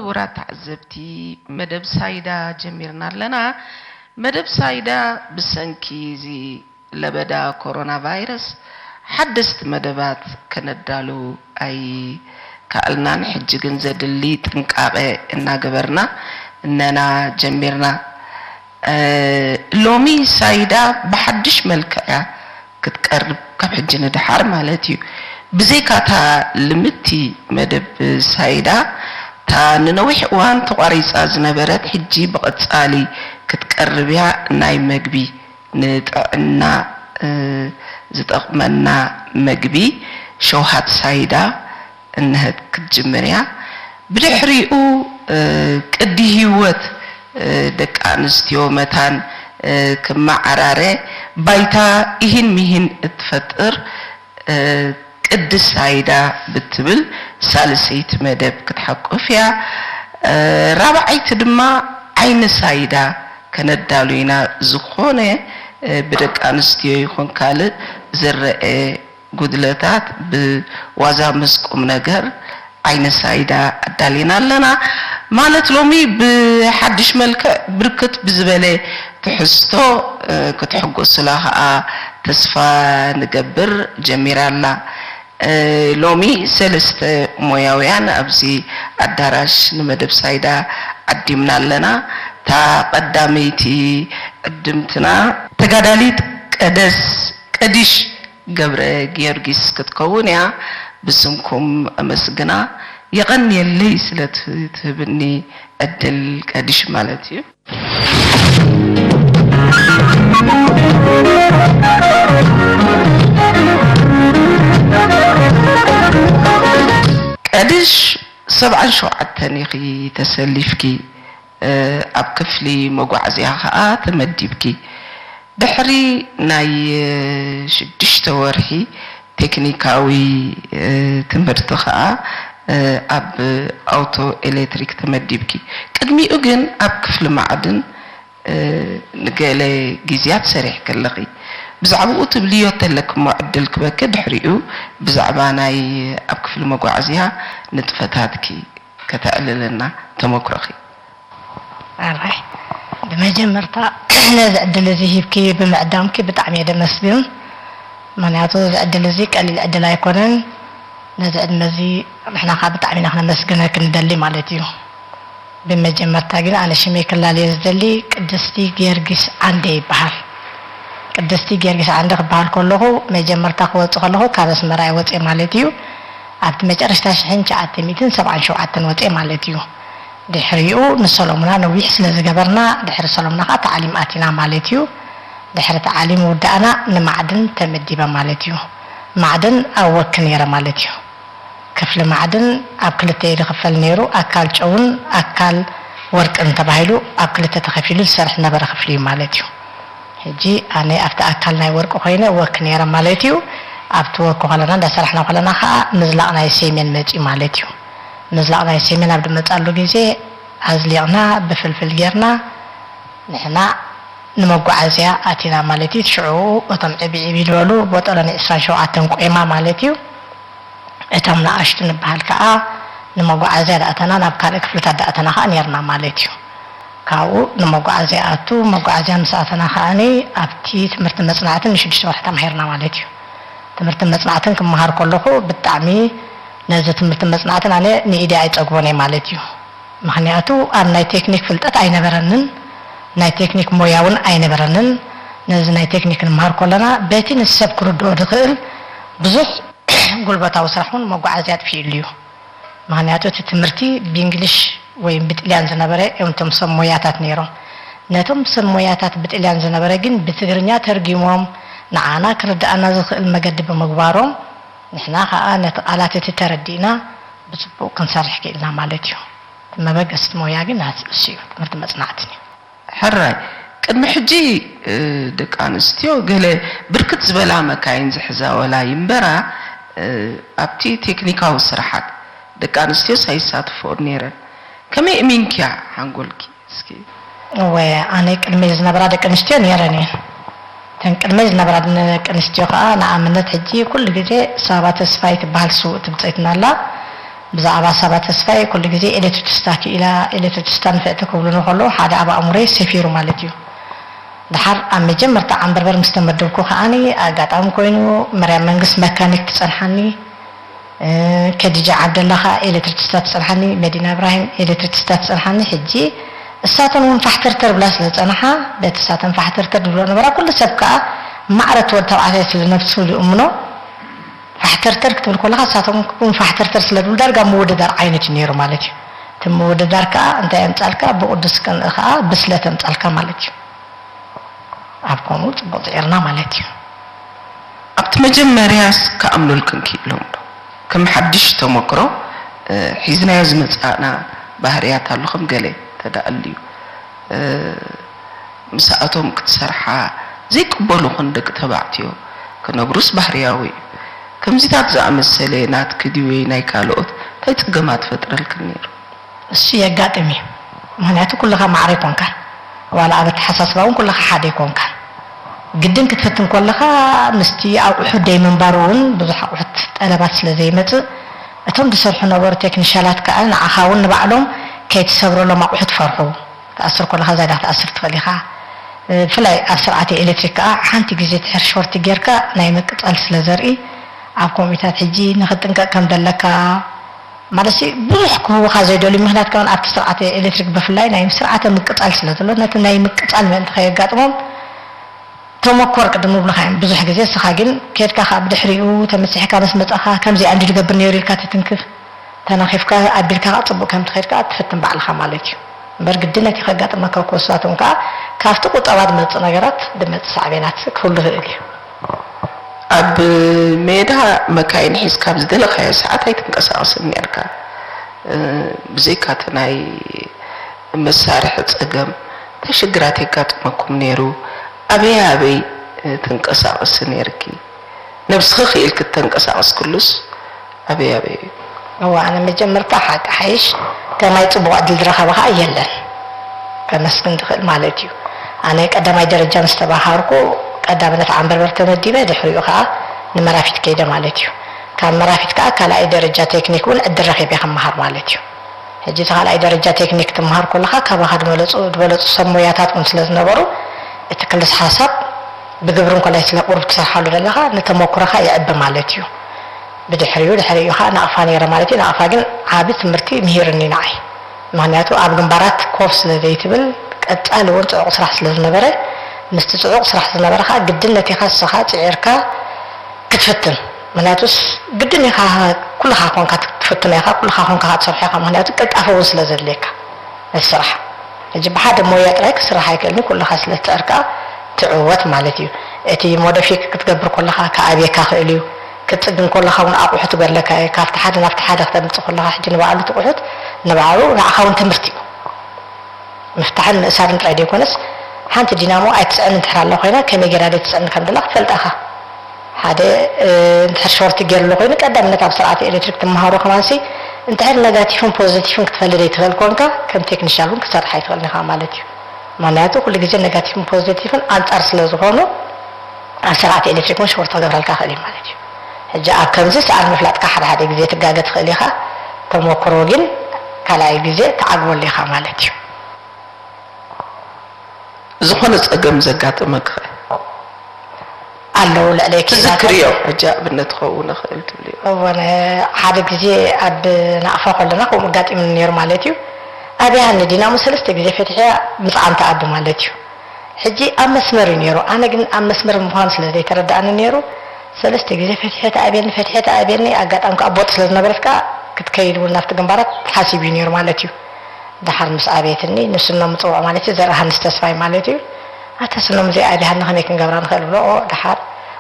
ክቡራት ተዓዘብቲ፣ መደብ ሳይዳ ጀሚርና ኣለና። መደብ ሳይዳ ብሰንኪ እዚ ለበዳ ኮሮና ቫይረስ ሓደስቲ መደባት ከነዳሉ ኣይከኣልናን። ሕጂ ግን ዘድሊ ጥንቃቐ እናገበርና እነና ጀሚርና። እ፣ ሎሚ ሳይዳ ብሓድሽ መልክዕ እያ ክትቀርብ፣ ካብ ሕጂ ንደሓር ማለት እዩ። ብዘይካታ ልምድቲ መደብ ሳይዳ፣ እታ ንነዊሕ እዋን ተቋሪጻ ዝነበረት፣ ሕጂ ብቐጻሊ ክትቀርብ እያ። ናይ መግቢ፣ ንጥዕና፣ እ፣ ዝጠቕመና መግቢ፣ ሸውሃት ሳይዳ፣ እንሀት ክትጅምር እያ። ብድሕሪኡ፣ እ፣ ቅዲ ህይወት፣ እ፣ ደቂ ኣንስትዮ መታን፣ እ፣ ክመዓራረ ባይታ ኢሂን ሚሂን እትፈጥር፣ እ፣ ቅዲ ሳይዳ ብትብል ሳልሰይቲ መደብ ክትሓቁፍ እያ። እ፣ ራብዓይቲ ድማ ዓይኒ ሳይዳ ከነዳሉ ኢና። ዝኾነ፣ እ፣ ብደቂ ኣንስትዮ ይኹን ካልእ ዝረአ ጉድለታት ብዋዛ ምስ ቁም ነገር ዓይኒ ሳይዳ ኣዳሊና ኣለና። ማለት ሎሚ ብሓድሽ መልክዕ ብርክት ብዝበለ ትሕዝቶ፣ እ፣ ክትሕጎሱላ ከኣ ተስፋ ንገብር ጀሚራ ኣላ። እ፣ ሎሚ ሰለስተ ሞያውያን ኣብዚ ኣዳራሽ ንመደብ ሳይዳ ዓዲምና ኣለና። እታ ቀዳመይቲ ዕድምትና ተጋዳሊት ቀደስ፣ ቀዲሽ ገብረ ጊዮርጊስ ክትከውን እያ። ብስምኩም ኣመስግና። የቐንየለይ ስለ ትህብኒ ዕድል ቀዲሽ ማለት እዩ። ቀድሽ ሰብዓን ሸውዓተን ኢኺ ተሰሊፍኪ፣ እ፣ ኣብ ክፍሊ መጓዓዝያ ኸኣ ተመዲብኪ። ድሕሪ ናይ ሽዱሽተ ወርሒ ቴክኒካዊ፣ እ፣ ትምህርቲ ኸኣ፣ እ፣ ኣብ ኣውቶ ኤሌክትሪክ ተመዲብኪ። ቅድሚኡ ግን ኣብ ክፍሊ ማዕድን፣ እ፣ ንገለ ግዜያት ሰሪሕኪ ኣለኺ። ብዛዕባኡ ትብልዮ ተለኪ እሞ ዕድል ክበኪ፣ ድሕሪኡ ብዛዕባ ናይ ኣብ ክፍሊ መጓዓዝያ ንጥፈታትኪ ከተዕልልና ተመክሮኺ። ኣራይ፣ ብመጀመርታ ነዚ ዕድል እዚ ሂብኪ ብምዕዳምኪ ብጣዕሚ እየ ደመስግን። ምኽንያቱ እዚ ዕድል እዚ ቀሊል ዕድል ኣይኮነን። ነዚ ዕድመ እዚ ንሕና ከዓ ብጣዕሚ ኢና ክነመስግነኪ ንደሊ ማለት እዩ። ብመጀመርታ ግን ኣነ ሽመይ ክላለዮ ዝደሊ ቅድስቲ ጊዮርጊስ ዓንደ ይበሃል። ቅድስቲ ጊዮርጊስ ዓንደ ክበሃል ከለኹ መጀመርታ ክወፅእ ከለኹ ካብ ኣስመራ እየ ወፅየ ማለት እዩ። ኣብቲ መጨረሽታ ሽሕን ትሽዓተ ሚእትን ሰብዓን ሸውዓተን ወፅየ ማለት እዩ። ድሕሪኡ ንሰሎሙና ነዊሕ ስለ ዝገበርና፣ ድሕሪ ሰሎሙና ከዓ ተዓሊም ኣቲና ማለት እዩ። ድሕሪ ተዓሊም ውዳእና ንማዕድን ተመዲበ ማለት እዩ። ማዕድን ኣብ ወኪ ነይረ ማለት እዩ። ክፍሊ ማዕድን ኣብ ክልተ እዩ ዝኽፈል ነይሩ። ኣካል ጨውን ኣካል ወርቅን ተባሂሉ ኣብ ክልተ ተኸፊሉ ዝሰርሕ ነበረ ክፍሊ እዩ ማለት እዩ። ሕጂ ኣነ ኣብቲ ኣካል ናይ ወርቂ ኮይነ ወኪ ነይረ ማለት እዩ። ኣብቲ ወኪ ከለና እንዳሰራሕና ከለና ከዓ ምዝላቕ ናይ ሴሜን መፅዩ ማለት እዩ። ምዝላቕ ናይ ሴሜን ኣብ ዝመፃሉ ግዜ ኣዝሊቕና ብፍልፍል ጌርና ንሕና ንመጓዓዝያ ኣቲና ማለት እዩ። ሽዑ እቶም ዕብይ ዕብይ ዝበሉ ቦጠሎኒ ዕስራን ሸውዓተን ቆይማ ማለት እዩ። እቶም ንኣሽቱ ንበሃል ከዓ ንመጓዓዝያ ዳእተና ናብ ካልእ ክፍልታት ዳእተና ከዓ ነይርና ማለት እዩ። ካብኡ ንመጓዓዝያ ኣቱ፣ መጓዓዝያ ምስ ኣተና ከዓኒ ኣብቲ ትምህርቲ መፅናዕትን ንሽዱሽተ ወርሒ ተማሂርና ማለት እዩ። ትምህርቲ መፅናዕትን ክመሃር ከለኹ ብጣዕሚ ነዚ ትምህርቲ መፅናዕትን ኣነ ንኢደይ ኣይፀግቦን እየ ማለት እዩ። ምኽንያቱ ኣብ ናይ ቴክኒክ ፍልጠት ኣይነበረንን፣ ናይ ቴክኒክ ሞያ እውን ኣይነበረንን። ነዚ ናይ ቴክኒክ ንመሃር ከለና በቲ ንሰብ ክርድኦ ዝኽእል ብዙሕ ጉልበታዊ ስራሕ እውን መጓዓዝያ ኣጥፊኡሉ እዩ። ምኽንያቱ እቲ ትምህርቲ ብእንግሊሽ ወይ ብጥልያን ዝነበረ እዮም እቶም ሰብ ሞያታት ነይሮም። ነቶም ሰብ ሞያታት ብጥልያን ዝነበረ ግን ብትግርኛ ተርጊሞም ንዓና ክርድኣና ዝኽእል መገዲ ብምግባሮም ንሕና ከዓ ነቲ ቃላት እቲ ተረዲእና ብፅቡቕ ክንሰርሕ ክኢልና ማለት እዩ። እቲ መበገሲ ሞያ ግን ናት እሱ እዩ፣ ትምህርቲ መፅናዕትን እዩ። ሕራይ፣ ቅድሚ ሕጂ፣ እ፣ ደቂ ኣንስትዮ ገለ ብርክት ዝበላ መካይን ዝሕዛ ወላ ይንበራ፣ እ፣ ኣብቲ ቴክኒካዊ ስራሓት ደቂ ኣንስትዮስ ኣይሳተፍኦን ነይረን። ከመይ እሚንክያ ሓንጎልኪ? እስኪ። እወ፣ ኣነ ቅድመይ ዝነበራ ደቂ ኣንስትዮ ነይረን እየን። እተን ቅድመይ ዝነበራ ደቂ ኣንስትዮ ከዓ፣ ንኣብነት፣ ሕጂ ኩሉ ግዜ ሳባ ተስፋይ ትበሃል ስውእቲ ብፀይትና ኣላ። ብዛዕባ ሳባ ተስፋይ ኩሉ ግዜ ኤሌክትሪክስታ ክኢላ፣ ኤሌክትሪክስታ ንፍዕቲ ክብሉኒ ከለዉ ሓደ ኣብ ኣእምሮይ ሰፊሩ ማለት እዩ። ደሓር ኣብ መጀመርታ ዓንበርበር ምስ ተመደብኩ ከኣኒ ኣጋጣሚ ኮይኑ መርያም መንግስት መካኒክ ትጸንሓኒ፣ እ፣ ከዲጃ ዓብደላ ከኣ ኤሌክትሪክስታ ትጸንሓኒ፣ መዲና እብራሂም ኤሌክትሪክስታ ትጸንሓኒ። ሕጂ እሳተን እውን ፋሕተርተር ብላ ስለ ዝጸንሓ፣ በቲ እሳተን ፋሕተርተር ዝብሎ ነበራ ኩሉ ሰብ ከኣ ማዕረ እቲ ወዲ ተባዕታይ ስለ ነብሱ ዝእምኖ ፋሕተርተር ክትብል ከለኻ፣ ንሳቶም እውን ፋሕተርተር ስለ ዝብሉ፣ ዳርጋ ምውድዳር ዓይነት እዩ ነይሩ ማለት እዩ። እቲ ምውድዳር ከኣ እንታይ የምጻልካ? ብቕዱስ ቅንኢ ከኣ ብስለት የምጻልካ ማለት እዩ። ኣብ ከምኡ ጽቡቕ ጽዒርና ማለት እዩ። ኣብቲ መጀመርያስ ክኣምኑልክን ክኢሎም ዶ? ከም ሓድሽ ተመክሮ፣ እ፣ ሒዝናዮ ዝመጻእና ባህርያት ኣሎ፣ ከም ገለ ተደኣልዩ፣ እ፣ ምስኣቶም ክትሰርሓ ዘይቅበሉኽን ደቂ ተባዕትዮ ክነብሩስ ባህርያዊ እዩ። ከምዚታት ዝኣመሰለ ናትኪ ድዩ ወይ ናይ ካልኦት እንታይ ጸገማት ፈጥረልክን ነይሩ? እሱ የጋጥም እዩ። ምኽንያቱ ኩልኻ ማዕረ ኣይኮንካን። ዋላ ኣብ ኣተሓሳስባ እውን ኩልኻ ሓደ ኣይኮንካን። ግድን ክትፍትን ከለኻ ምስቲ ኣቑሑት ደይ ምንባሩ እውን ብዙሕ ኣቑሑት ጠለባት ስለ ዘይመጽእ፣ እቶም ዝሰርሑ ነበሩ ቴክኒሻላት ከኣ ንዓኻ እውን ንባዕሎም ከይትሰብረሎም ኣቑሑት ፈርሑ። ክትኣስር ከለኻ ዝያዳ ክትኣስር ትኽእል ኢኻ። ብፍላይ ኣብ ስርዓት ኤሌክትሪክ ከኣ ሓንቲ ግዜ ድሕር ሾርት ጌርካ ናይ ምቅጻል ስለ ዘርኢ፣ ኣብ ኮሚታት ሕጂ ንኽትጥንቀቕ ከም ዘለካ፣ ማለትሲ ብዙሕ ክህቡኻ ዘይደልዩ ምኽንያት ከማን ኣብቲ ስርዓት ኤሌክትሪክ ብፍላይ ናይ ስርዓተ ምቅጻል ስለ ዘሎ፣ ነቲ ናይ ምቅጻል ምእንቲ ከየጋጥሞም ተመኮር ቅድም ይብሉኻ እዮም። ብዙሕ ግዜ እስኻ ግን ኬድካ ከኣ ብድሕሪኡ ተመሲሕካ ምስ መጻኻ፣ ከምዚኣ እንድዩ ዝገብር ነይሩ ኢልካ ትትንክፍ። ተናኺፍካ ኣቢልካ ከኣ ጽቡቕ ከም ትኸይድ ከኣ ትፍትን ባዕልኻ ማለት እዩ። እምበር ግድን ነቲ ከጋጥመካ እኮ ንሳቶም ከኣ ካብቲ ቁጠባ ዝመጽእ ነገራት ዝመጽእ ሳዕቤናት ክህሉ ይኽእል እዩ። ኣብ ሜዳ መካይን ሒዝካ ኣብ ዝደለኻዮ ሰዓት ኣይትንቀሳቐስን ነርካ። እ፣ ብዘይካ እቲ ናይ መሳርሒ ጸገም እንታይ ሽግራት የጋጥመኩም ነይሩ? ኣበይ ኣበይ ትንቀሳቐሲ ነርኪ? ነብስኺ ክኢልኪ እተንቀሳቐስክሉስ ኣበይ ኣበይ እዩ? እወ፣ ኣነ መጀመርታ ሓቂ ሓይሽ ከማይ ጽቡቕ ዕድል ዝረኸበ ኸኣ የለን። ከመስግን ዝኽእል ማለት እዩ። ኣነ ቀዳማይ ደረጃ ምስ ተማሃርኩ ቀዳምነት ዓንበርበር ተመዲበ፣ ድሕሪኡ ኸኣ ንመራፊት ከይደ ማለት እዩ። ካብ መራፊት ከኣ ካልኣይ ደረጃ ቴክኒክ እውን ዕድል ረኺበ ክመሃር ማለት እዩ። ሕጂ እቲ ካልኣይ ደረጃ ቴክኒክ ትመሃር ከለኻ ካባኻ ዝበለጹ፣ ዝበለጹ ሰብ ሞያታት እውን ስለ ዝነበሩ፣ እቲ ክልስ ሓሳብ ብግብሪ እንኮላይ ስለ ቁሩብ ትሰርሓሉ ዘለኻ፣ ንተመኩሮኻ የዕቢ ማለት እዩ። ብድሕሪኡ፣ ድሕሪኡ ኸኣ ናቕፋ ነይረ ማለት እዩ። ናቕፋ ግን ዓቢ ትምህርቲ ምሂርኒ ንዓይ። ምኽንያቱ ኣብ ግንባራት ኮፍ ስለ ዘይትብል፣ ቀጻሊ እውን ጽዑቕ ስራሕ ስለ ዝነበረ፣ ምስቲ ጽዑቕ ስራሕ ዝነበረ ኸኣ ግድን ነቲ ኢኻ ንስኻ ጽዒርካ ክትፍትን። ምኽንያቱስ ግድን ኢኻ፣ ኩልኻ ኮንካ ክትፍትኖ ኢኻ፣ ኩልኻ ኮንካ ክትሰርሖ ኢኻ። ምኽንያቱ ቅልጣፈ እውን ስለ ዘድልየካ ነቲ ስራሕ። ሕጂ ብሓደ ሞያ ጥራይ ክስራሕ ኣይክእልን እዩ፣ ኩልኻ ስለ ትጽዕር ከኣ ትዕወት ማለት እዩ። እቲ ሞደፊክ ክትገብር ከለኻ ክኣብየካ ክእል እዩ። ክትጽግን ከለኻ እውን ኣቑሑት ክጎድለካ እዩ። ካብቲ ሓደ ናብቲ ሓደ ክተምጽእ ከለኻ ሕጂ ንባዕሉ እቲ ኣቑሑት ንባዕሉ ንዓኻ እውን ትምህርቲ እዩ። ምፍታሕን ምእሳርን ጥራይ ዘይኮነስ፣ ሓንቲ ዲናሞ ኣይትጽዕን እንድሕር ኣላ ኮይና፣ ከመይ ጌራ ዘይትጽዕን ከም ዘላ ክትፈልጥ ኢኻ። ሓደ፣ እ፣ እንድሕር ሾርት ጌርሉ ኮይኑ፣ ቀዳምነት ኣብ ስርዓት ኤሌክትሪክ ትመሃሮ ከማንሲ፣ እንድሕር ነጋቲቭን ፖዚቲቭን ክትፈልጥ ዘይትኽእል ኮንካ፣ ከም ቴክኒሻል እውን ክትሰርሕ ኣይትኽእልን ኢኻ ማለት እዩ። ምኽንያቱ፣ ኩሉ ግዜ ነጋቲቭን ፖዚቲቭን ኣንጻር ስለ ዝኾኑ፣ ኣብ ስርዓት ኤሌክትሪክ እውን ሾርት ክገብረልካ ይኽእል እዩ ማለት እዩ። ሕጂ ኣብ ከምዚ ሰኣን ምፍላጥካ ሓደ ሓደ ግዜ ትጋገ ትኽእል ኢኻ። ተመክሮ ግን ካልኣይ ግዜ ትዓግበሉ ኢኻ ማለት እዩ። ዝኾነ ጸገም ዘጋጠመኪኸ? ኣለዉ፣ ልዕለይ ክኢላታት ትዝክርዮ? ሕጂ ኣብነት ክኸውን ይኽእል ትብልዮ? እወ፣ ነ-፣ ሓደ ግዜ ኣብ ናቕፋ ከለና ከምኡ ኣጋጢሙኒ ነይሩ ማለት እዩ። ኣብያኒ ዲናሞ ሰለስተ ግዜ ፈቲሐያ ምጽዓን ትኣቢ ማለት እዩ። ሕጂ ኣብ መስመር እዩ ነይሩ። ኣነ ግን ኣብ መስመር ምዃኑ ስለ ዘይተረድኣኒ ነይሩ፣ ሰለስተ ግዜ ፈቲሐ ትኣብየኒ፣ ፈቲሐ ትኣብየኒ፣ ኣጋጣሚ ከኣ ቦጥ ስለ ዝነበረት ከኣ ክትከይድ እውን ናብቲ ግንባራት ሓሲቡ እዩ ነይሩ ማለት እዩ። ደሓር ምስ ኣበየትኒ፣ ንሱ እኖ ምጽውዕ ማለት እዩ፣ ዘርኣሃንስ ተስፋይ ማለት እዩ። ኣታ ስኖም እዚኣ ኣብያሃኒ ከመይ ክንገብራ ንኽእል ብሎ፣ ኦ፣ ደሓር፣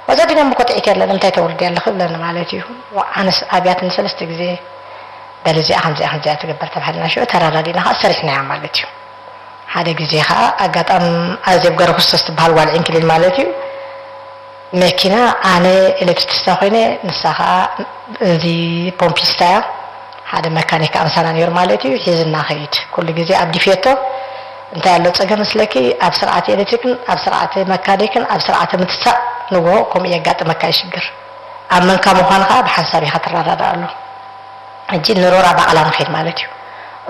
ወዛ ዲናሞ እኮ ጥዒት የለን፣ እንታይ ተውርዲ ኣለኺ ብለኒ ማለት እዩ። ኣነስ ኣብያትኒ ሰለስተ ግዜ፣ በል እዚኣ ከምዚኣ ከምዚኣ ትግበር ተባሂልና፣ ሽዑ ተረዳዲእና ከኣ ሰሪሕናያ ማለት እዩ። ሓደ ግዜ ከኣ ኣጋጣም ኣዜብ ገብረክርስቶስ ትበሃል ጓል ዕንክሊል ማለት እዩ፣ መኪና ኣነ ኤሌክትሪክስታ ኮይነ፣ ንሳ ከኣ እዚ ፖምፒስታ እያ። ሓደ መካኒክ ኣምሳና ነይሩ ማለት እዩ፣ ሒዝና ኸይድ። ኩሉ ግዜ ኣብ ዲፌቶ እንታይ ኣሎ ጸገም መስለኪ፣ ኣብ ስርዓት ኤሌክትሪክን ኣብ ስርዓት መካኒክን ኣብ ስርዓት ምትሳእ ንግሆ ከምኡ የጋጥመካ እዩ ሽግር። ኣብ መንካ ምዃን ከኣ ብሓንሳብ ኢኻ ትረዳድኣሉ። ሕጂ ንሮራ ባቕላ ንኸይድ ማለት እዩ።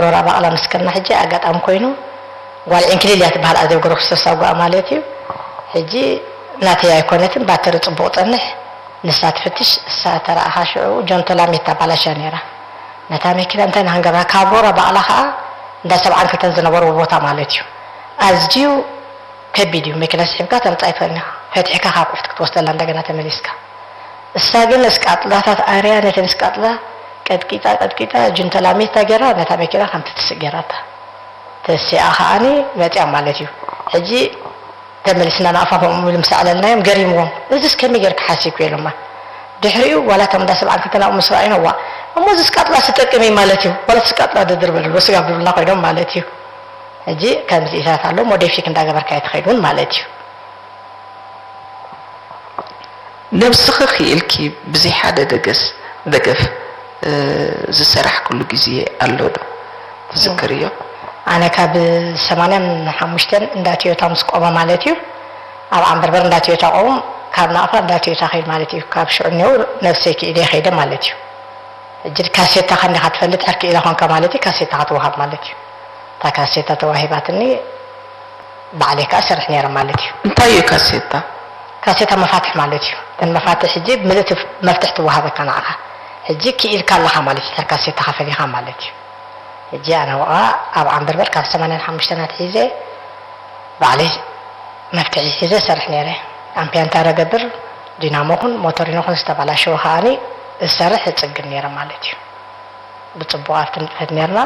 ሮራ ባቕላ ምስ ከድና ሕጂ ኣጋጣሚ ኮይኑ ጓል ዕንክሊል እያ ትበሃል፣ ኣዜብ ገብረክርስቶስ ኣጓኣ ማለት እዩ። ሕጂ ናተይ ኣይኮነትን፣ ባትሪ ጽቡቕ ጸንሕ፣ ንሳ ትፍትሽ፣ እሳ ተረኣኻ ሽዑ ጆንቶላ ሜታ ባላሻ ነይራ። ነታ መኪና እንታይ ኢና ክንገብራ፣ ካብ ሮራ ባቕላ ኸኣ እንዳ ሰብዓን ክልተን ዝነበርዎ ቦታ ማለት እዩ። ኣዝዩ ከቢድ እዩ፣ መኪና ስሒብካ ተምጻ ኣይትኽእልን ኢኻ። ፈቲሕካ ካብ ክፍቲ ክትወስደላ እንደገና ተመሊስካ። እሳ ግን እስቃጥላታት ኣርያ ነተን እስቃጥላ ቀጥቂጣ፣ ቀጥቂጣ፣ ጅንተላሚታ ጌራ ነታ መኪና ከም ትትስእ ጌራታ። ተሲኣ ከኣኒ መጽያ ማለት እዩ። ሕጂ ተመሊስና ናቕፋ ከምኡ ኢሉ ምስ ኣዕለልናዮም ገሪምዎም። "እዚስ ከመይ ጌርካ ሓሲብኩ?" ኢሎማ። ድሕሪኡ ዋላ እቶም እንዳ ሰብዓን ክልተን ኣብኡ ምስ ረኣዩና፣ "ዋእ፣ እሞ እዚስ ቃጥላ ዝጠቅም እዩ ማለት እዩ። ዋላ እዚስ ቃጥላ ድድር በልሉ፣ ስጋብ ድብልና ኮይኖም ማለት እዩ።" ሕጂ ከምዚታት ኣሎ፣ ሞዲፊክ እንዳገበርካ እየ ትኸይድ እውን ማለት እዩ። ነብስኺ ክኢልኪ ብዘይ ሓደ ደገስ ደገፍ እ፣ ዝሰራሕክሉ ግዜ ኣሎ ዶ? ትዝክርዮ? ኣነ ካብ ሰማንያን ሓሙሽተን እንዳ ቶዮታ ምስ ቆመ ማለት እዩ። ኣብ ዓንበርበር እንዳ ቶዮታ ቆሙ፣ ካብ ናቕፋ እንዳ ቶዮታ ከይድ ማለት እዩ። ካብ ሽዑ እኒኦ ነብሰይ ክኢለ ከይደ ማለት እዩ። ሕጂ ካሴታ ከ እንዲኻ ትፈልጥ፣ ሕርክ ኢለ ኾንካ ማለት እዩ፣ ካሴታ ክትወሃብ ማለት እዩ። እታ ካሴታ ተዋሂባትኒ፣ ባዕለይ ከኣ ሰርሕ ነይረ ማለት እዩ። እንታይ እዩ ካሴታ? ካሴታ መፋትሕ ማለት እዩ። እተን መፋትሕ ሕጂ ብምልእቲ መፍትሕ ትወሃበካ ንዓኻ። ሕጂ ክኢልካ ኣለኻ ማለት እዩ፣ እታ ካሴታኻ ፈሊኻ ማለት እዩ። ሕጂ ኣነ ወኣ ኣብ ዓንበርበር ካብ ሰማንያን ሓሙሽተን ኣትሒዘ ባዕለይ መፍትሒ ሒዘ ሰርሕ ነይረ። ኣምፕያ እንታይ ረገብር፣ ዲናሞ ኹን ሞቶሪኖ ኹን ዝተባላሸወ ከኣኒ እሰርሕ እጽግን ነይረ ማለት እዩ። ብጽቡቕ ኣብቲ ንጥፈት ነርና።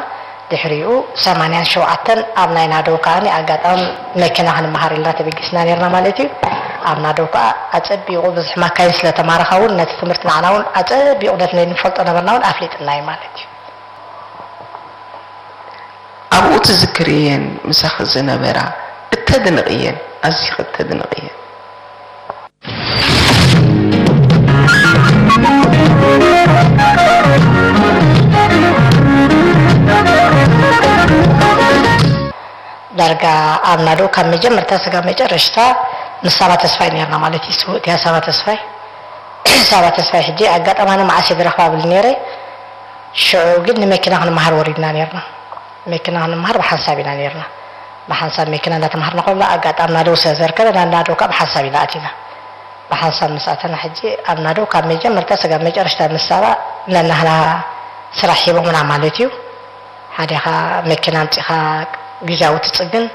ድሕሪኡ ሰማንያን ሸውዓተን ኣብ ናይ ናደው ከኣ ኣጋጣሚ መኪና ክንመሃር ኢልና ተበጊስና ነርና ማለት እዩ። ኣብ ናደው ከኣ ኣጸቢቑ ብዙሕ ማካይን ስለ ተማረኻ እውን ነቲ ትምህርቲ ንዓና እውን ኣጸቢቑ ነቲ ናይ ንፈልጦ ነበርና እውን ኣፍሊጥና እዩ ማለት እዩ። ኣብኡ ትዝክርየን ምሳኺ ዝነበራ እተድንቕየን ኣዚኺ እተድንቕየን? ዳርጋ ኣብ ናዶ ካብ መጀመርታ ስጋብ መጨረሽታ ምስ ሳባ ተስፋይ ነርና ማለት እዩ። ስውእቲ እያ ሳባ ተስፋይ። ሳባ ተስፋይ ሕጂ ኣጋጣሚ ኣነ መዓስ እየ ዝረኽባ ብል ነይረ። ሽዑ ግን ንመኪና ክንመሃር ወሪድና ነርና። መኪና ክንመሃር ብሓንሳብ ኢና ነርና። ብሓንሳብ መኪና እንዳተማሃርና ከሎ ኣጋጣሚ ናዶ ስለ ዘርከበ ናብ ናዶ ከዓ ብሓንሳብ ኢና ኣቲና። ብሓንሳብ ምስ ኣተና ሕጂ ኣብ ናዶ ካብ መጀመርታ ስጋብ መጨረሽታ ምስ ሳባ ነናህና ስራሕ ሂቦምና ማለት እዩ። ሓዲኻ መኪና ኣምጺኻ ግዝያዊ ትጽግን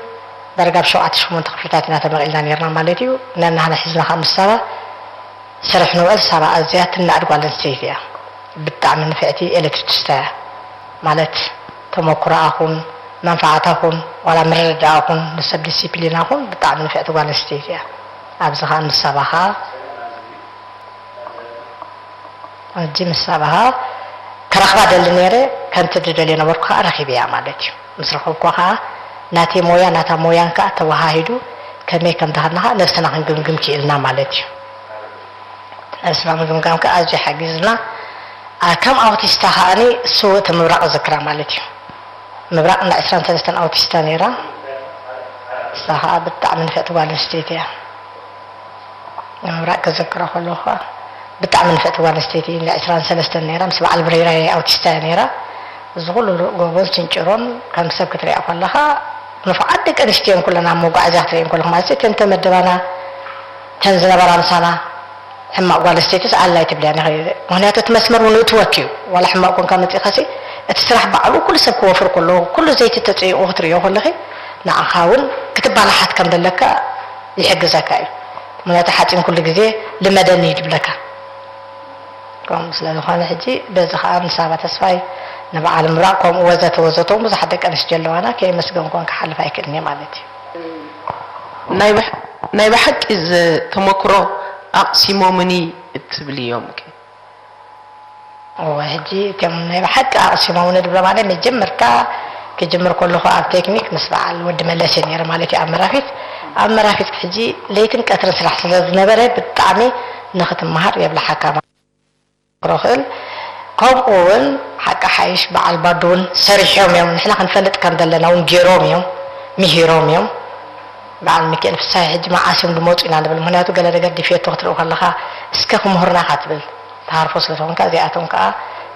ዳርጋ ብ ሸውዓተ ሸሞንተ ክፍልታት ኢና ተመቒልና ነርና ማለት እዩ። ነናህና ሒዝና ከዓ ምስ ሳባ ስራሕ ንውዕል። ሳባ ኣዝያ ትናኣድ ጓል ኣንስተይቲ እያ። ብጣዕሚ ንፍዕቲ ኤለክትሪሲስታ እያ። ማለት ተመኩሮኣ ኹን መንፍዓታ ኹን ዋላ ምርድዳኣ ኹን ንሰብ ዲሲፕሊና ኹን ብጣዕሚ ንፍዕቲ ጓል ኣንስተይቲ እያ። ኣብዚ ከዓ ምስ ሳባ ከዓ ሕጂ ምስ ሳባ ከዓ ክረኽባ ደሊ ነይረ። ከምቲ ዝደልዮ ነበርኩ ከዓ ረኺበያ ማለት እዩ። ምስ ረኸብኩዋ ከዓ ናተይ ሞያ ናታ ሞያን ከዓ ተወሃሂዱ ከመይ ከም ዝኸድና ከዓ ነብስና ክንግምግም ክኢልና ማለት እዩ። ነብስና ምግምጋም ከዓ ኣዝዩ ሓጊዝና። ኣ፣ ከም ኣውቲስታ ከዓኒ ስውእቲ ምብራቕ እዝክራ ማለት እዩ። ምብራቕ እንዳ ዕስራን ሰለስተን ኣውቲስታ ነይራ። እሳ ከዓ ብጣዕሚ ንፍዕቲ ጓል ኣንስተይቲ እያ። ንምብራቕ ክዝክሮ ከለኹ ከዓ ብጣዕሚ ንፍዕቲ ጓል ኣንስተይቲ እንዳ ዕስራን ሰለስተን ነይራ። ምስ በዓል ብሬራይ ኣውቲስታ እያ ነይራ። እዚ ኩሉ ጎቦን ስንጭሮን ከም ሰብ ክትሪኣ ከለኻ ንፉዓት ደቂ ኣንስትዮ እየን ኩለን ኣብ መጓዓዝያ ክትሪአን ከለኹ ማለት እዩ። እተን ተመደባና እተን ዝነበራ ምሳና ሕማቕ ጓል ኣንስተይትስ ኣላ ኣይትብልያን ኢኺ። ምኽንያቱ እቲ መስመር እውን እትወኪ እዩ። ዋላ ሕማቕ ኮንካ መጺእኻሲ እቲ ስራሕ ባዕሉ ኩሉ ሰብ ክወፍር ከሎ ኩሉ ዘይቲ ተጸይቑ ክትርእዮ ከለኺ ንዓኻ እውን ክትባላሓት ከም ዘለካ ይሕግዘካ እዩ። ምኽንያቱ ሓጺን ኩሉ ግዜ ልመደኒ እዩ ድብለካ። ከምኡ ስለ ዝኾነ ሕጂ በዚ ኸኣ ንሳባ ተስፋይ ንበዓል ምብራቕ ከምኡ ወዘተ ወዘተ እውን ብዙሓት ደቂ ኣንስትዮ ኣለዋና ከየመስገንኩወን ክሓልፍ ኣይክእልን እየ ማለት እዩ። ናይ ብሓቂ እዚ ተመክሮ ኣቕሲሞምኒ እትብልዮም ከ? እወ ሕጂ እቶም ናይ ብሓቂ ኣቕሲሞምኒ ድብሎ ማለት መጀመርታ ክጅምር ከለኹ ኣብ ቴክኒክ ምስ በዓል ወዲ መለስ እየ ነይረ ማለት እዩ ኣብ መራፊት ኣብ መራፊት ሕጂ ለይትን ቀትርን ስራሕ ስለ ዝነበረ ብጣዕሚ ንኽትመሃር የብልሓካ ክረኽእል። ከምኡ እውን ሓቂ ሓይሽ በዓል ባዱ እውን ሰሪሖም እዮም፣ ንሕና ክንፈልጥ ከም ዘለና እውን ገይሮም እዮም፣ ምሂሮም እዮም። በዓል ሚካኤል ፍሳሐ ሕጂ መዓስ እዮም ዝመፁ ኢና ንብል፣ ምክንያቱ ገለ ነገር ድፍየቶ ክትርኢ ከለኻ እስከ ክምህሩና ኢኻ ትብል፣ ተሃርፎ ስለ ዝኾንካ እዚኣቶም ከዓ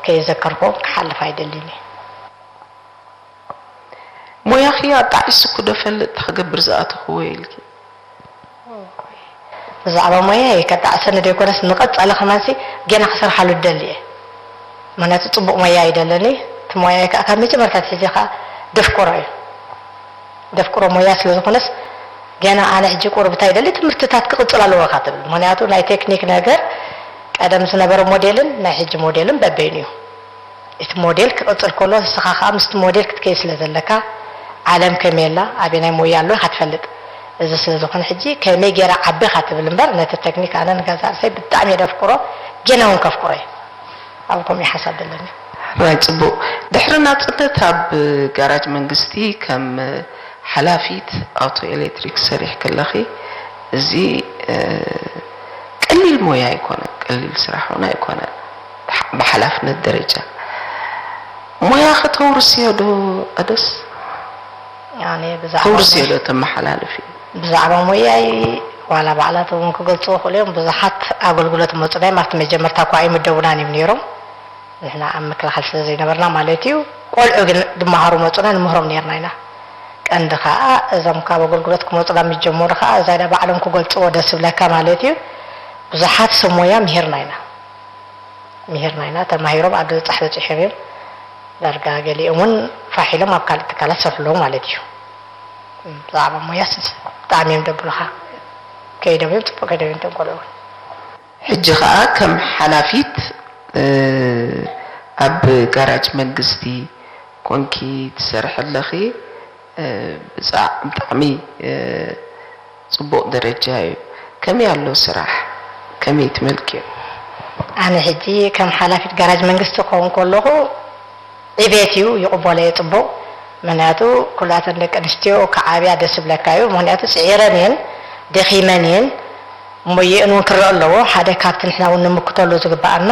ከይዘከርክዎም ክሓልፍ ኣይደልን እየ። ሞያኺ ኣጣዒስኩ ዶ ፈልጥ፣ ክገብር ዝኣተኽዎ ኢልኪ? ብዛዕባ ሞያይ ከጣዕሰኒ ዘይኮነስ፣ ንቐጻሊ ከማንሲ ገና ክሰርሓሉ እደሊ እየ። ምኽንያቱ ጽቡቕ ሞያ እዩ ደለኒ። እቲ ሞያይ ከኣ ካብ መጀመርታ ኣትሒዘ ከኣ ደፍቅሮ እዩ። ደፍቅሮ ሞያ ስለ ዝኾነስ፣ ገና ኣነ ሕጂ ቁሩብ እንታይ ይደሊ፣ ትምህርትታት ክቕጽል ኣለዎ ኢኻ ትብል። ምኽንያቱ ናይ ቴክኒክ ነገር ቀደም ዝነበረ ሞዴልን ናይ ሕጂ ሞዴልን በበይኑ እዩ። እቲ ሞዴል ክቕጽል ከሎ፣ ንስኻ ከኣ ምስቲ ሞዴል ክትከይድ ስለ ዘለካ፣ ዓለም ከመይ ኣላ፣ ኣበየናይ ሞያ ኣሎ ኢኻ ትፈልጥ። እዚ ስለ ዝኾነ ሕጂ ከመይ ገይረ ዓቢ ኢኻ ትብል እምበር፣ ነቲ ቴክኒክ ኣነ ንገዛእ ርእሰይ ብጣዕሚ እየ ደፍቅሮ፣ ገና እውን ከፍቅሮ እየ። ኣብ ከምኡ ሓሳብ ዘለኒ። ሕራይ ጽቡቕ። ድሕሪ ናጽነት ኣብ ጋራጅ መንግስቲ ከም ሓላፊት ኣውቶ ኤሌክትሪክ ሰሪሕ ከለኺ፣ እዚ እ፣ ቀሊል ሞያ ኣይኮነን፣ ቀሊል ስራሕ እውን ኣይኮነን። ብሓ- ብሓላፍነት ደረጃ ሞያ ከተውርስዮ ዶ ቀደስ? ኣነ ብዛዕባ ተውርስዮ ሞያ- ዶ ተመሓላልፊ? ብዛዕባ ሞያይ ዋላ ባዕላት እውን ክገልጽዎ ይኽእሉ እዮም። ብዙሓት ኣገልግሎት መጹና እዮም። ኣብቲ መጀመርታ እኳ ኣይምደቡናን እዮም ነይሮም። ንሕና ኣብ ምክልኻል ስለ ዘይነበርና ማለት እዩ። ቆልዑ ግን ድመሃሩ መጹና ንምህሮም ነይርና ኢና። ቀንዲ ከኣ እዞም ካብ ኣገልግሎት ክመጹና ምስ ጀመሩ ከኣ እዛ ኢዳ ባዕሎም ክገልጽዎ ደስ ዝብለካ ማለት እዩ። ብዙሓት ሰብ ሞያ ምሂርና ኢና። ምሂርና ኢና። ተማሂሮም ኣብ ዝበጻሕ በጺሖም እዮም። ዳርጋ ገሊኦም እውን ፋሕ ኢሎም ኣብ ካልእ ትካላት ዝሰርሑ ኣለዉ ማለት እዩ። ብዛዕባ ሞያስ ብጣዕሚ እዮም ደብሉኻ። ከይዶም እዮም፣ ጽቡቕ ከይዶም እዮም እቶም ቆልዑ እውን። ሕጂ ኸኣ ከም ሓላፊት እ፣ ኣብ ጋራጅ መንግስቲ ኮንኪ ትሰርሒ ኣለኺ። እ፣ ብጻዕ- ብጣዕሚ እ፣ ጽቡቕ ደረጃ እዩ። ከመይ ኣሎ ስራሕ? ከመይ ትመልክዮ? ኣነ ሕጂ ከም ሓላፊት ጋራጅ መንግስቲ ክኸውን ከለኹ ዕቤት እዩ፣ ይቕበሎ እየ ጽቡቕ። ምኽንያቱ ኩላተን ደቂ ኣንስትዮ ክዓብያ ደስ ዝብለካ እዩ። ምኽንያቱ ጽዒረን እየን፣ ደኺመን እየን። እሞ የእን እውን ክረአ ኣለዎ። ሓደ ካብቲ ንሕና እውን ንምክተሉ ዝግበኣና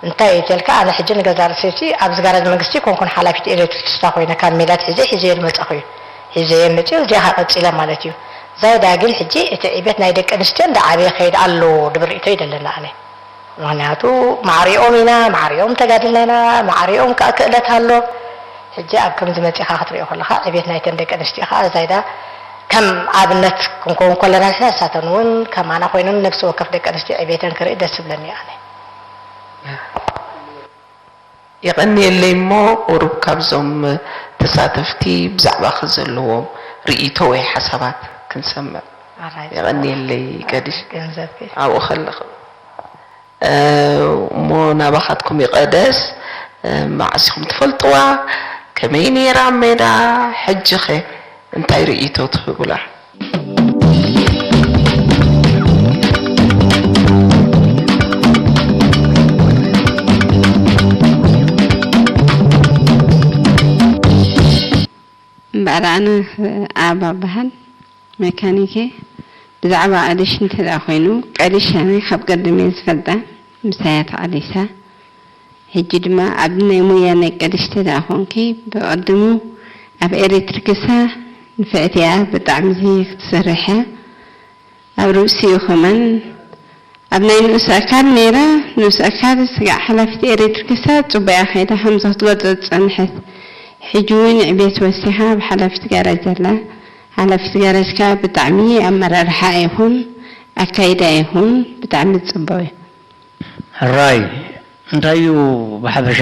እንታይ እዩ ተልካ፣ ኣነ ሕጂ ንገዛ ርእሰይሲ ኣብዚ ጋራጅ መንግስቲ ኮንኩን ሓላፊት ኤሌክትሪክስታ ኮይነ ካብ ሜላት ሒዘ ሒዘዮ ዝመጻኹ እዩ። ሒዘዮ መጺኡ እዚኣ ከኣ ቀጺለ ማለት እዩ። ዛይዳ ግን ሕጂ እቲ ዕቤት ናይ ደቂ ኣንስትዮ እንዳዓበየ ይኸይድ ኣሎ ድብል ርእይቶ እዩ ደለና ኣነ። ምኽንያቱ ማዕሪኦም ኢና፣ ማዕሪኦም ተጋዲልና ኢና፣ ማዕሪኦም ከኣ ክእለት ኣሎ። ሕጂ ኣብ ከምዚ መጺኻ ክትሪኦ ከለኻ ዕቤት ናይተን ደቂ ኣንስትዮ ከኣ ዛይዳ ከም ኣብነት ክንከውን ከለና ንሕና ንሳተን እውን ከማና ኮይነን ነፍሲ ወከፍ ደቂ ኣንስትዮ ዕቤተን ክርኢ ደስ ዝብለኒ ኣነ። የቐንየለይ እሞ ቁሩብ ካብዞም ተሳተፍቲ ብዛዕባኺ ዘለዎም ርእይቶ ወይ ሓሳባት ክንሰምዕ። ኣራይ የቐንየለይ ቀዲሽ ገንዘብኪ ኣብኡ ከለኹ እሞ ናባኻትኩም ይቐደስ። መዓስ ኢኹም ትፈልጥዋ? ከመይ ነይራ ኣብ ሜዳ? ሕጂ ኸ እንታይ ርእይቶ ትህቡላ? እምበኣር ኣነ ኣበባ እበሃል፣ መካኒክ እየ። ብዛዕባ ቀዲሽ እንተ ደኣ ኾይኑ፣ ቀዲሽ ኣነ ካብ ቀደም እየ ዝፈልጣ፣ ምሳይ እያ ተቓሊሳ። ሕጂ ድማ ኣብ ናይ ሞያ ናይ ቀዲሽ እንተ ደኣ ኾንኪ፣ ብቐድሙ ኣብ ኤሌክትሪክ እሳ ንፍዕቲ እያ፣ ብጣዕሚ ክትሰርሕ እያ። ኣብ ርእሲኡ ከማን ኣብ ናይ ንኡስ ኣካል ነይራ፣ ንኡስ ኣካል ስጋዕ ሓላፊት ኤሌክትሪክ እሳ ጽቡቕ እያ ከይዳ ከምዚ ክትገልጾ ዝጸንሐት። ሕጂ እውን ዕቤት ወሲኻ ኣብ ሓላፊት ጋራጅ ኣላ። ሓላፊት ጋራጅ ከኣ ብጣዕሚ ኣመራርሓኣ ይኹን ኣካይዳ ይኹን ብጣዕሚ ጽቡቕ እዩ። ሕራይ እንታይ እዩ ብሓፈሻ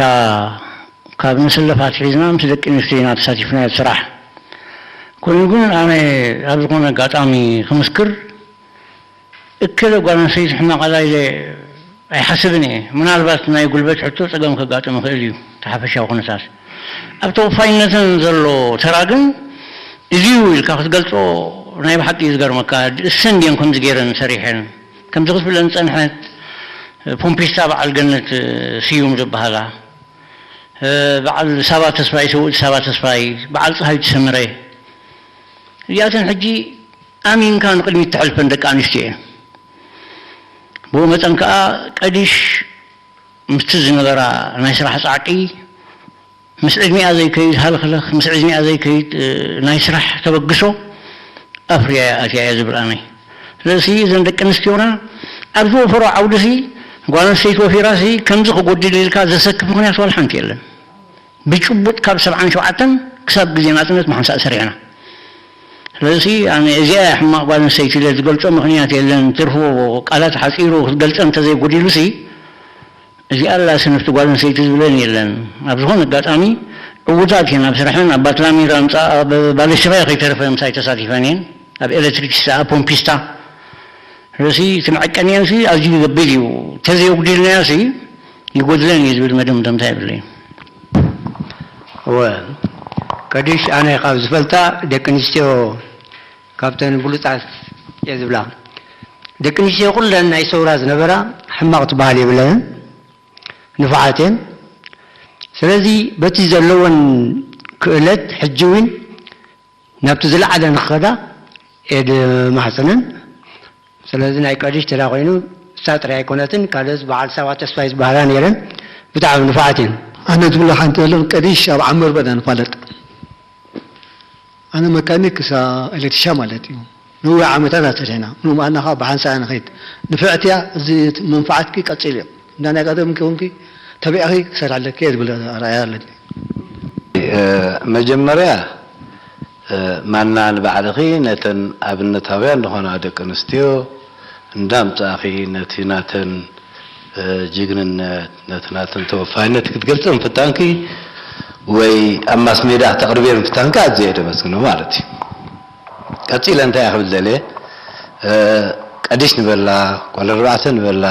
ካብ ንስለፍ ኣትሒዝና ምስ ደቂ ኣንስትዮ ኢና ተሳቲፍና እቲ ስራሕ። ኮይኑ ግን ኣነ ኣብ ዝኾነ ኣጋጣሚ ክምስክር እከለ ጓል ኣንስተይቲ ሕማቕ ኣላ ኢለ ኣይሓስብን እየ። ምናልባት ናይ ጉልበት ሕቶ ጸገም ከጋጥም ይኽእል እዩ፣ እቲ ሓፈሻዊ ኩነታት። ኣብ ተወፋይነተን ዘሎ ተራ ግን እዚ እዩ ኢልካ ክትገልጾ ናይ ብሓቂ እዩ ዝገርመካ። እሰን ድየን ከምዚ ገይረን ሰሪሐን? ከምዚ ክትብለን ዝጸንሐት ፖምፒስታ በዓል ገነት ስዩም ዝበሃላ፣ በዓል ሳባ ተስፋይ፣ ሰውእቲ ሳባ ተስፋይ፣ በዓል ጸሃይቱ ሰመረ፣ እዚኣተን ሕጂ ኣሚንካ ንቕድሚት ተሕልፈን ደቂ ኣንስትዮ እየን። ብኡ መጠን ከኣ ቀዲሽ ምስቲ ዝነበራ ናይ ስራሕ ጻዕቂ፣ ምስ ዕድሚኣ ዘይከይድ ሃልኽለኽ፣ ምስ ዕድሚኣ ዘይከይድ ናይ ስራሕ ተበግሶ ኣፍርያ እያ ኣትያ እየ ዝብል ኣነ። ስለዚ እዘን ደቂ ኣንስትዮና ኣብ ዝወፈሮ ዓውዲ ሲ ጓል ኣንስተይቲ ወፊራሲ ከምዚ ክጎድል ኢልካ ዘሰክፍ ምኽንያት ዋላ ሓንቲ የለን። ብጭቡጥ ካብ ሰብዓን ሸውዓተን ክሳብ ግዜ ናጽነት ምሓንሳእ ሰሪሕና። ስለዚ ኣነ እዚኣ እያ ሕማቕ ጓል ኣንስተይቲ ኢለ ዝገልጾ ምኽንያት የለን። ትርፉ ቃላት ሓጺሩ ክትገልጸ እንተዘይጎዲሉሲ እዚኣ ኣላ ስንፍቲ ጓል ኣንስተይቲ ዝብለን የለን። ኣብ ዝኾነ ኣጋጣሚ ዕዉታት እየን ኣብ ስርሐን። ኣብ ባትላሚራ ምጻ ኣብ ባለሽራይ ከይተረፈ ምሳይ ተሳቲፈን እየን። ኣብ ኤሌክትሪክስታ፣ ኣብ ፖምፒስታ። ስለዚ እቲ መዐቀኒአንሲ ኣዝዩ ዘብል እዩ። ተዘየጉዲልናዮሲ ይጎድለን እዩ ዝብል መደምደምታ የብለይን። እወ፣ ቀዲሽ ኣነ ካብ ዝፈልጣ ደቂ ኣንስትዮ ካብተን ብሉጻት እየ ዝብላ። ደቂ ኣንስትዮ ኩለን ናይ ሰውራ ዝነበራ ሕማቕ ትበሃል የብለንን፣ ንፉዓት እየን። ስለዚ በቲ ዘለወን ክእለት ሕጂ እውን ናብቲ ዝለዓለ ንክኸዳ እየ ድማሕጽነን። ስለዚ ናይ ቀዲሽ ተዳ ኮይኑ እሳ ጥራይ ኣይኮነትን፣ ካልኦት በዓል ሳዋ ተስፋይ ዝበሃላ ነይረን ብጣዕሚ ንፉዓት እየን። ኣነ ዝብሎ ሓንቲ ዘለን ቀዲሽ ኣብ ዓመር በዳ ንፋለጥ። ኣነ መካኒክ እሳ ኤሌክትሪሻ ማለት እዩ። ነዊሕ ዓመታት ኣሰርሕና ምንም ኣናኻ ብሓንሳእ ንኸይድ ንፍዕትያ እዚ መንፋዓትኪ ቀፂል እዮም እንዳ ናይ ቀደም ከውንኪ ተቢዕኺ ክሰርሕ ኣለኪ እየ ዝብል ኣርኣያ ኣለኒ። መጀመርያ ማና ንባዕልኺ ነተን ኣብነታውያን ዝኾና ደቂ ኣንስትዮ እንዳምጻእኺ ነቲ ናተን ጅግንነት ነቲ ናተን ተወፋይነት ክትገልጸ ምፍታንኪ ወይ ኣብ ማስ ሜድያ ክተቕርብዮ ምፍታንኪ ኣዝየ እየ ደመስግኖ ማለት እዩ። ቀጺለ እንታይ እየ ክብል ደልየ ቀዲሽ ንበላ ጓል ኣርባዕተ ንበላ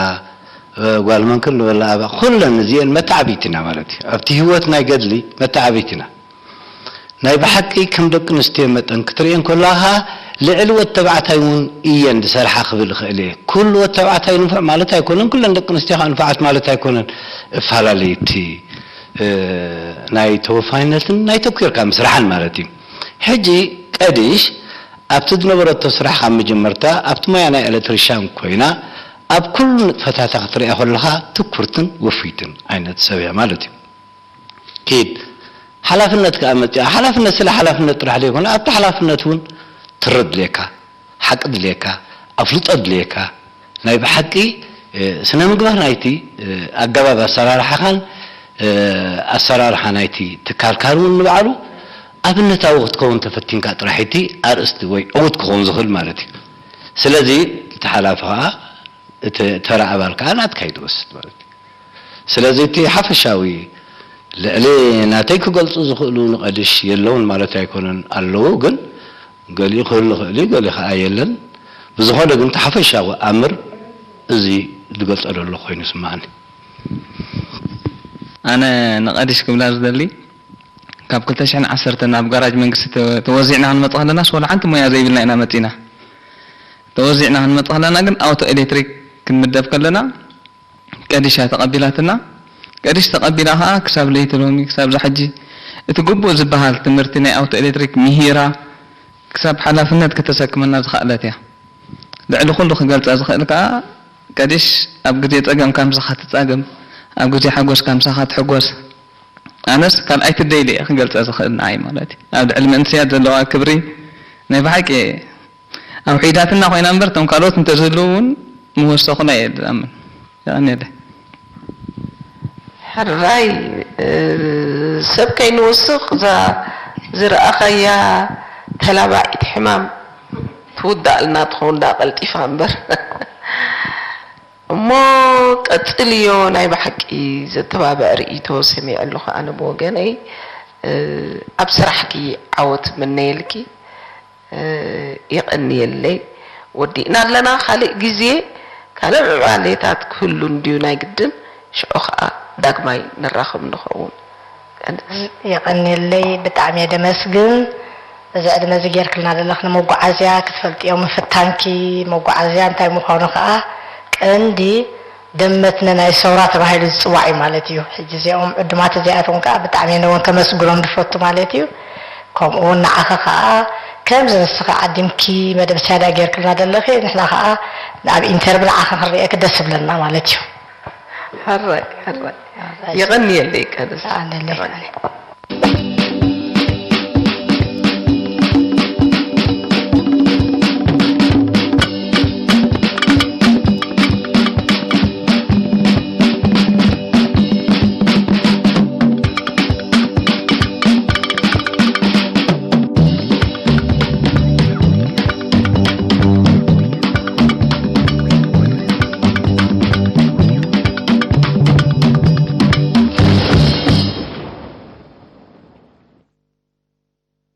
ጓል መንክር ንበላ ኣባ ኩለን እዚኤን መተዓብይትና ማለት እዩ። ኣብቲ ህይወት ናይ ገድሊ መተዓብይትና። ናይ ብሓቂ ከም ደቂ ኣንስትዮ መጠን ክትርእየን ከለኻ ልዕሊ ወድ ተባዕታይ እውን እየን ዝሰርሓ ክብል እኽእል እየ። ኩሉ ወድ ተባዕታይ ንፉዕ ማለት ኣይኮነን፣ ኩለን ደቂ ኣንስትዮ ከዓ ንፉዓት ማለት ኣይኮነን። እፈላለዩ እቲ ናይ ተወፋይነትን ናይ ተኪርካ ምስራሕን ማለት እዩ። ሕጂ ቀዲሽ ኣብቲ ዝነበረቶ ስራሕ ካብ መጀመርታ ኣብቲ ሞያ ናይ ኤሌክትሪሻን ኮይና ኣብ ኩሉ ንጥፈታታ ክትርእያ ከለኻ ትኩርትን ወፍይትን ዓይነት ሰብ እያ ማለት እዩ። ኪድ ሓላፍነት ከኣ መጺኣ ሓላፍነት ስለ ሓላፍነት ጥራሕ ዘይኮነ ኣብቲ ሓላፍነት እውን ትረ ድልየካ ሓቂ ድልየካ ኣፍልጦ ድልየካ ናይ ብሓቂ ስነ ምግባር ናይቲ ኣገባብ ኣሰራርሓኻን ኣሰራርሓ ናይቲ ትካልካን እውን ንባዕሉ ኣብነታዊ ክትከውን ተፈቲንካ ጥራሕ እቲ ኣርእስቲ ወይ ዕዉት ክኸውን ዝኽእል ማለት እዩ። ስለዚ እቲ ሓላፊ ከዓ እቲ ተራ ኣባል ከዓ ናትካ እዩ ዝወስድ ማለት እዩ። ስለዚ እቲ ሓፈሻዊ ልዕሊ ናተይ ክገልፁ ዝኽእሉ ንቐድሽ የለውን ማለት ኣይኮነን፣ ኣለዉ፣ ግን ገሊኡ ክህሉ ይኽእል እዩ፣ ገሊኡ ከዓ የለን። ብዝኾነ ግን እቲ ሓፈሻዊ ኣምር እዚ ዝገልፆ ዘሎ ኮይኑ ይስምዓኒ። ኣነ ንቐድሽ ክብላ ዝደሊ ካብ ክልተ ሽሕን ዓሰርተን ናብ ጋራጅ መንግስቲ ተወዚዕና ክንመፅእ ከለናስ ዋላ ሓንቲ ሞያ ዘይብልና ኢና መፂና። ተወዚዕና ክንመፅእ ከለና ግን ኣውቶ ኤሌክትሪክ ክንምደብ ከለና ቀዲሽ እያ ተቐቢላትና። ቀዲሽ ተቐቢላ ከዓ ክሳብ ለይቲ ሎሚ ክሳብ ዛ ሕጂ እቲ ግቡእ ዝበሃል ትምህርቲ ናይ ኣውቶ ኤሌክትሪክ ምሂራ ክሳብ ሓላፍነት ከተሰክመና ዝኸኣለት እያ። ልዕሊ ኩሉ ክገልፃ ዝኽእል ከዓ ቀዲሽ ኣብ ግዜ ፀገም ካምሳኻ ትፃገም፣ ኣብ ግዜ ሓጎስ ካምሳኻ ትሕጎስ። ኣነስ ካልኣይቲ ደይለ እየ ክገልፃ ዝኽእል ንዓይ ማለት እዩ። ኣብ ልዕሊ መንእሰያት ዘለዋ ክብሪ ናይ ብሓቂ ኣውሒዳትና ኮይና እምበር እቶም ካልኦት እንተዝህልዉ እውን ምወሰኹና እየ ዝኣምን። የቐንየለይ። ሕራይ ሰብ ከይንወስኽ እዛ ዝረኣኻያ ተላባዒት ሕማም ትውዳእልና ትኸውን ደኣ ቀልጢፋ እምበር እሞ ቀጽልዮ። ናይ ብሓቂ ዘተባብዕ ርእይቶ ሰሚዐ ኣለኹ ኣነ ብወገነይ። ኣብ ስራሕኪ ዓወት ምነየልኪ። የቐንየለይ። ወዲእና ኣለና። ካልእ ግዜ ካልእ ምዕባሌታት ክህሉ እንድዩ ናይ ግድን። ሽዑ ኸኣ ዳግማይ ንራኸብ ንኸውን። የቐንየለይ። ብጣዕሚ እየ ደመስግን። እዚ ዕድመ እዚ ጌርክልና ዘለኽ ንመጓዓዝያ ክትፈልጥዮ ምፍታንኪ፣ መጓዓዝያ እንታይ ምዃኑ ኸኣ ቀንዲ ደመትነ ናይ ሰውራ ተባሂሉ ዝጽዋዕ እዩ ማለት እዩ። ሕጂ እዚኦም ዕዱማት እዚኣቶም ከኣ ብጣዕሚ እየ ነውን ከመስግኖም ዝፈቱ ማለት እዩ። ከምኡ እውን ንዓኺ ከኣ ከምዚ ንስኺ ዓዲምኪ መደብ ዝያዳ ጌርክልና ዘለኺ ንሕና ከኣ ኣብ ኢንተርቪ ንዓኺ ክንርእየኪ ደስ ይብለና ማለት እዩ። ሕራይ ሕራይ የቐንየለይ ቀንስ። ኣነለይ።